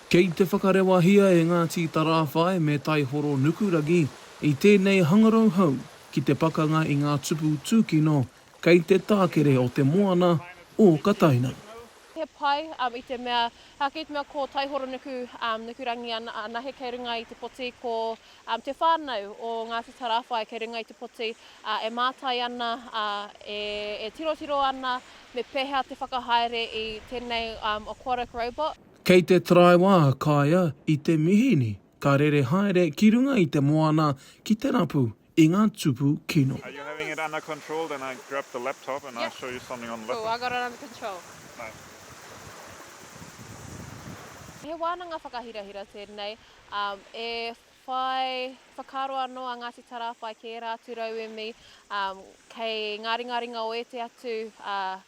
Kei te whakarewahia e Ngāti Tarāwhai me Taihoro Nukurangi i tēnei hangarau hou ki te pakanga i ngā tupu tūkino kei te tākere o te moana o Kataina. He pai i te mea, ki te mea ko Taihoronuku, Nukurangi anahe kei runga i te poti, ko te whānau o Ngāti Tarāwhai kei runga i te poti, e mātai ana, e tirotiro ana me pēhea te whakahaere i tēnei aquatic robot. Kei te taraiwa a Kaia i te mihini ka rere haere ki runga i te moana ki te rapu i ngā tupu kino. Are you having it under control then I grab the laptop and I show you something on the laptop. Cool, I got it under control. Nice. He wānanga whakahirahira tēnei, e whai whakaaro anō a Ngāti Tarāwhai ki ērā atu rauemi kei ngā ringaringa o ētehi atu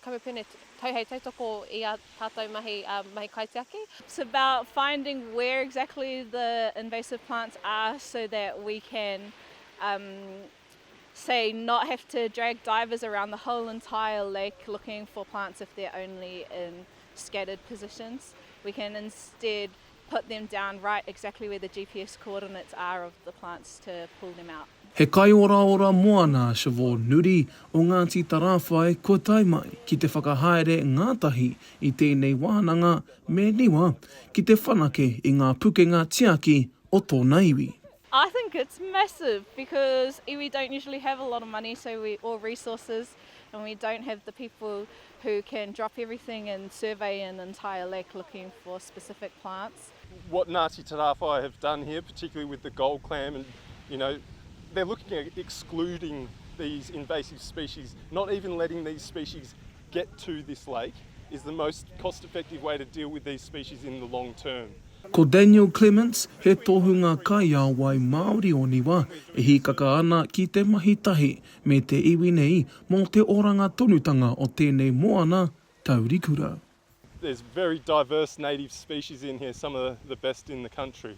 kamupene hei tautoko i ā tātou mahi, mahi kaitiaki. It's about finding where exactly the invasive plants are so that we can um, say not have to drag divers around the whole entire lake looking for plants if they're only in scattered positions. We can instead put them down right exactly where the GPS coordinates are of the plants to pull them out. He kaioraora moana a Siobhan Nuri o Ngāti Tarāwhai kua tae mai ki te whakahaere ngātahi i tēnei wānanga me Niwa ki te whanake i ngā pukenga tiaki o tōna iwi. I think it's massive because iwi don't usually have a lot of money so we or resources and we don't have the people who can drop everything and survey an entire lake looking for specific plants. What Ngāti Tarāwhai have done here, particularly with the gold clam, and you know, they're looking at excluding these invasive species, not even letting these species get to this lake is the most cost-effective way to deal with these species in the long term. Ko Daniel Clements, he tohunga kaiao wai Māori o Niwa, e hīkaka ana ki te mahi tahi me te iwi nei mō te oranga tonutanga o tēnei moana taurikura. There's very diverse native species in here, some of the best in the country,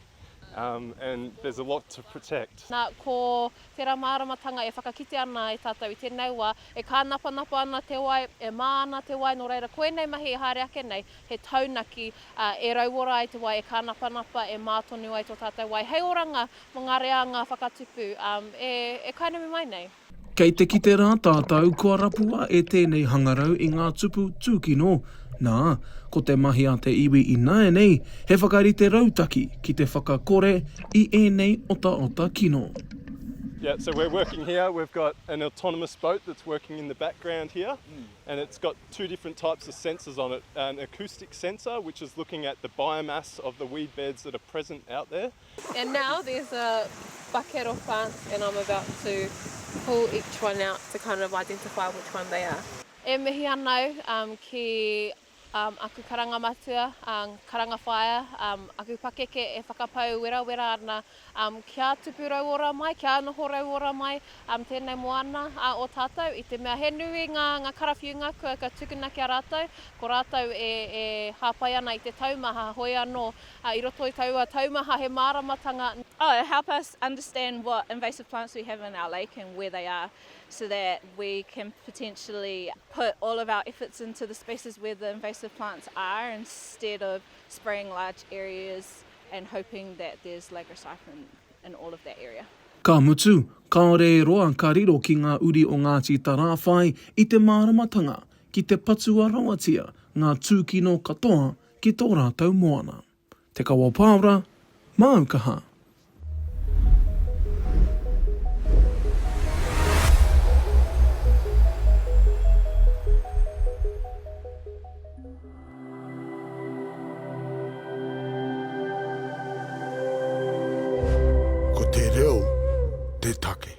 um, and there's a lot to protect. Nā, ko tērā māramatanga e whakakite ana e tātou i tēnei wā, e kānapanapa ana te wai, e mā ana te wai, nō reira, ko ēnei mahi e haere ake nei, he taunaki, ā, e rauora ai te wai, e kānapanapa, e mā tonu ai tō tātou wai, hei oranga mō ngā reanga whakatupu, ā, e, e kainumi mai nei. Kei te kite rā tātou kua rapua e tēnei hangarau i ngā tupu tūkino, nā, ko te mahi a te iwi ināianei he whakarite rautaki ki te whakakore i ēnei otaota kino. Yeah, so we're working here, we've got an autonomous boat that's working in the background here, and it's got two different types of sensors on it, an acoustic sensor, which is looking at the biomass of the weed beds that are present out there, And now there's a bucket of plants and I'm about to pull each one out to kind of identify which one they are. E mihi ana au um, ki um, aku karanga matua, um, karanga whaea, um, aku pakeke e whakapau werawera ana um, kia tupu rauora mai, kia noho rauora mai um, tēnei moana uh, o tātou, i te mea he nui ngā, ngā karawhiunga kua, kua tukuna ki a rātou, ko rātou e, e hāpai ana i te taumaha, hoi anō, I roto i taua taumaha he māramatanga. Oh, help us understand what invasive plants we have in our lake and where they are so that we can potentially put all of our efforts into the spaces where the invasive plants are instead of spraying large areas and hoping that there's Lagarosiphon in all of that area. Ka mutu, kāore e roa ka riro ki ngā uri o Ngāti Tarāwhai i te māramatanga ki te patua rawatia ngā tūkino katoa ki tō rātou moana. Te Kawa Pāora, māu kaha. Ko te reo te take.